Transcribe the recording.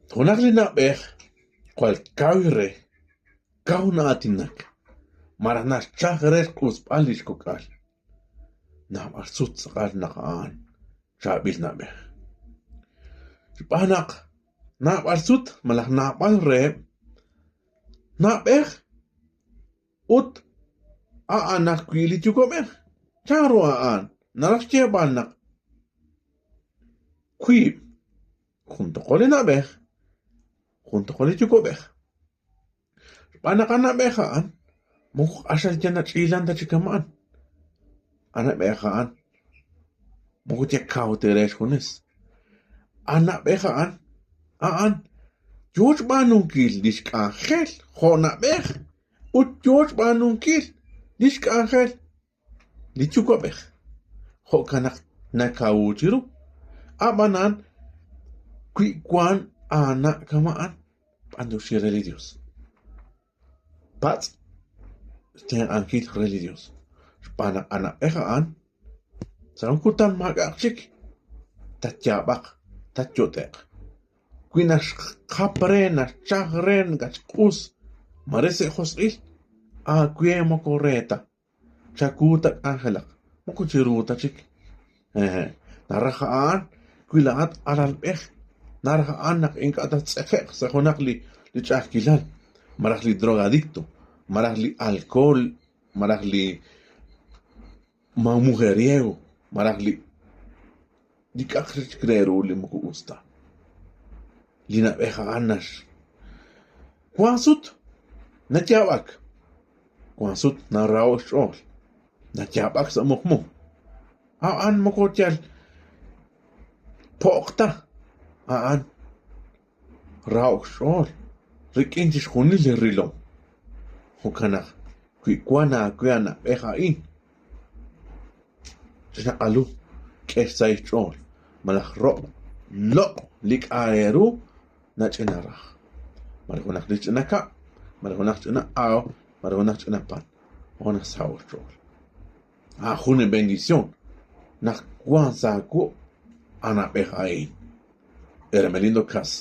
Junaq li na'b'ej jwal kaw re, kaw na'aatinak, malaj naxchaj re xq'usb'al lix kok'al. Naab'al sut tz'aqal naq a'an chaab'il na'b'ej. Xb'aan naq naab'al sut malaj naab'al reheb' na'b'ej ut a'an ajwi' li yuwa'b'ej. Chanru a'an? Naraj xyeeb'al naq wiib', jun toqol li na'b'ej, jun toqol li yuwa'b'ej. Xb'aan naq a na'b'ej a'an moko q'axal yal nach'iilan ta chi kama'an. A na'b'ej a'an moko yal kaw ta re xjunes. A na'b'ej a'an, a'an yoo xb'aanunkil lix k'anjel jo' na'b'ej ut yoo xb'aanunkil lix k'anjel li yuwa'b'ej. Jo'kan naq nakawu chiru. A'b'anan wi wan aana' kama'an, b'antioxi re li Dios. Patz' xtenq'ankil re li Dios. Xb'aan naq a na'b'ej a'an, sa' jun kutan maak'a'aq chik, tatyaab'aq, tatyot'e'q. Wi naxjap re, naxchaj re, nakatxq'us, mare sa' josq'il, aawe moko re ta. Chawu taak'anjelaq, moko chiru ta chik. Hehe', naraj a'an wi laa'at alalb'ej, naraj a'an naq ink'a' tattz'eqe'q sa' junaq li li ch'a'ajkilal, malaj li drogadicto, malaj li alcohol, malaj li mujeriego, malaj li li k'a'aq chik re ru li moko us ta. Li na'b'ej a'an nax wank sut nayaab'ak, wank sut naraho'k xch'ool, nayaab'ak sa' muqmu. A'an moko yal po'q ta, a'an raho'k xch'ool rik'in chixjunil li rilom. Jo'kan naq wi wank aawe a na'b'ej a'in, Ch'inaq'alu, k'e xsahil xch'ool malaj roq loq' li k'a' re ru nach'ina raj. Mare junaq li ch'ina kab', mare junaq ch'ina aaw, mare junaq ch'ina pan. Jo' nasaho' xch'ool. A'an jun li bendición naq wank sa' aawuq' a na'b'ej a'in. Hermelindo Cas.